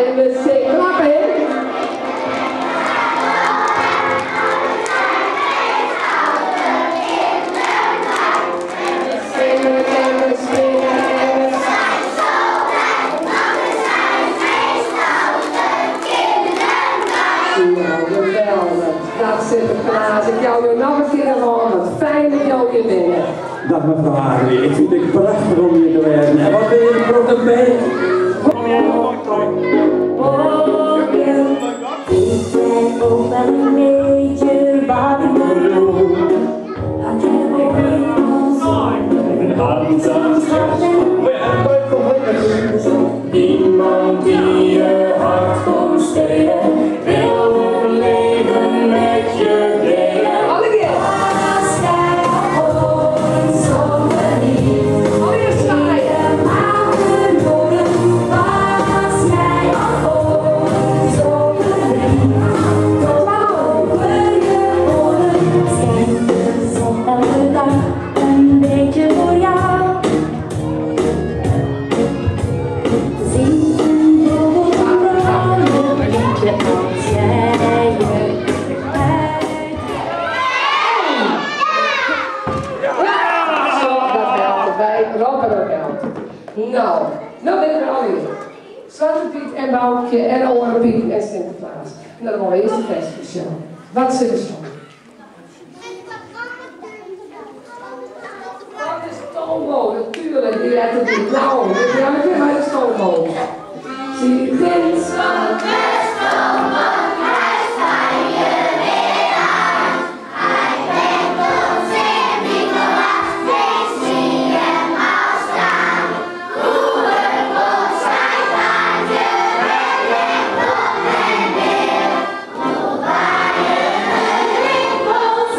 En we zingen klappen, hè? Zingen en we springen en we zijn zo blij, want we zijn meestal de kinderen bij. Nou, geweldig. Dag Sinterklaas, ik jou je nog een keer aan. Wat fijn dat jou hier bent. Dag mevrouw Agri, ik vind het prachtig om hier te wezen. En wat ben je een grote bij? Ik ben ook wel een beetje wat ik bedoel. Had jij ooit Iemand die je hart kon stelen, wil het leven met je delen. Alle keer. Was jij ooit zo verliefd? Alle keer zwaaien. Was jij ooit zo verliefd? Tot over je oren schijnt de zon elke dag een beetje voor jou. Zing een vrolijk liedje als jij je uit. Zo, dat helpt. Wij roepen ook helpt. Nou, nou ben ik er alweer. Zwarte Piet en Boukje en Oren Piet en Sinterklaas. Nou, dan gaan we eerst de festival. Wat zit er zo? Dat is Tobo, natuurlijk. Die let het niet. Nou, ja, maar maar de stoomboot. Zie, dit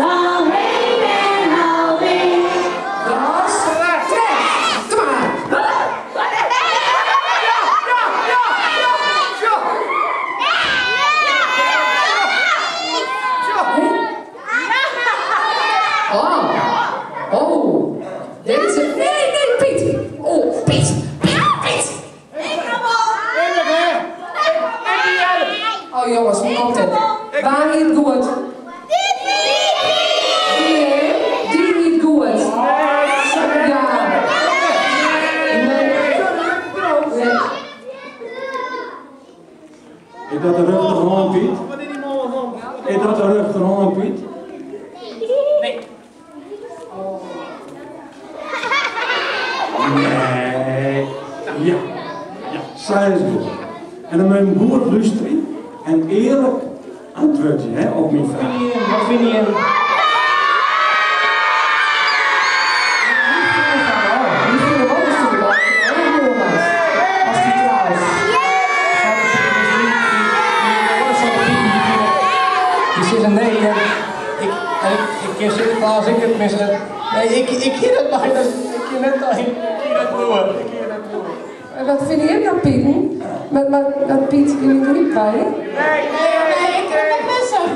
Al heen en alweer. Dat is terecht. Doe maar. Oh. Oh. Deze. Nee, nee, Piet. Oh, Piet. Piet, Piet. Oh jongens, hoe komt het? Waar niet goed? Die, hè? Die niet goed. Ja. Nee. Nee. Is dat de rechterhand, Piet? Is dat de rechterhand, Piet? Nee. Nee. Ja. Ja, zij is goed. En dan moet je goed luisteren en eerlijk antwoorden, hè, op mijn vraag. Wat vind je? Die vinden we ook eens te belangrijk. Als die trouwt. Die zeggen nee en ik ken Sinterklaas, ik heb tenminste. Nee, ik ken het maar, ik ken het al, ik ken het broer, ik ken het broer. En wat vind jij nou, Pieten? Maar dat Piet in de griep bij, hè? Nee, ik ken het net missen.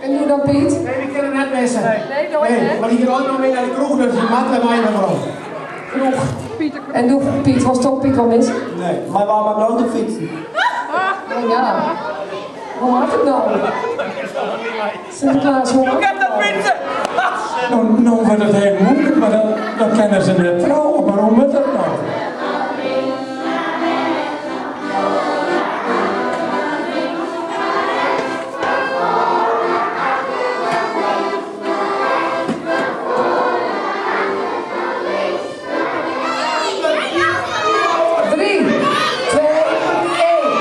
En hoe dan, Piet? Nee, ik ken het net missen. Nee, nooit, Nee, hè? maar die gaat ooit nog mee naar de kroeg, dus die maat en mij mevrouw. Kroeg. En doe Piet, was toch Piet wel mis? Nee, maar waar maar nou de fietsen? Oh ja. Hoe had het nou? Sinterklaas, hoe had het nou? Nou, nou wordt het heel moeilijk, maar dan kennen ze net trouwen. Maar hoe moet dat nou? Drie, twee, één.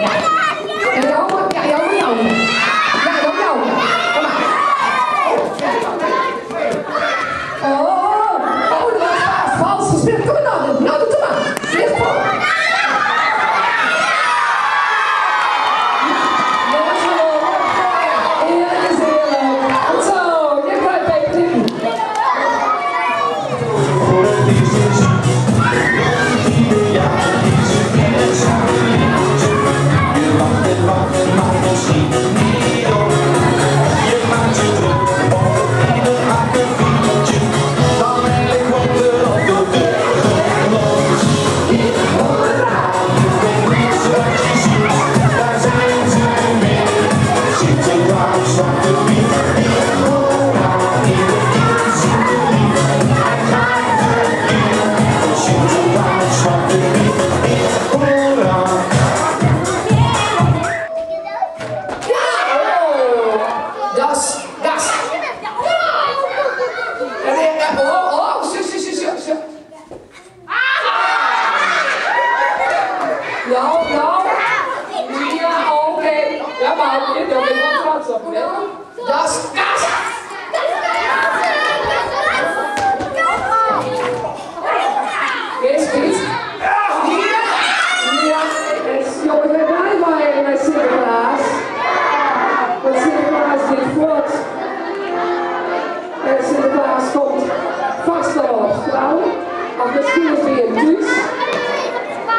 Ja. En jou, ja, jou, jou. Ja, jou, jou. Kom maar. Oh, oh, dat was vals. Nou, nou. Ja, oké. Ja, Boukje, daar ben ik wel trots op, hè? Das kast! Kees, Piet? Ja! Ja, jongens, wij blij mei mei Sinteklaas. Want Sinterklaas giet fuort. En Sinterklaas komt vast noch wol op skoalle. Of miskien is by jim thús.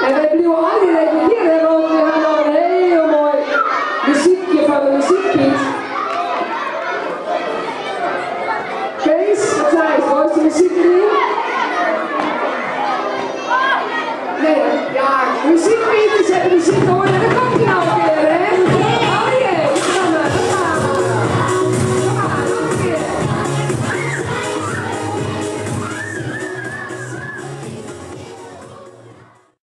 En wy bliuwe allegear even hjir, hè, want we ha noch in hiel moai muzykje fan de muzykpiet. Kees, wat seist, goaist de muzyk deryn? Nee, hè? Ja, muzykpiet, dy set de muzyk oan en dan komt hy no in kear, hè?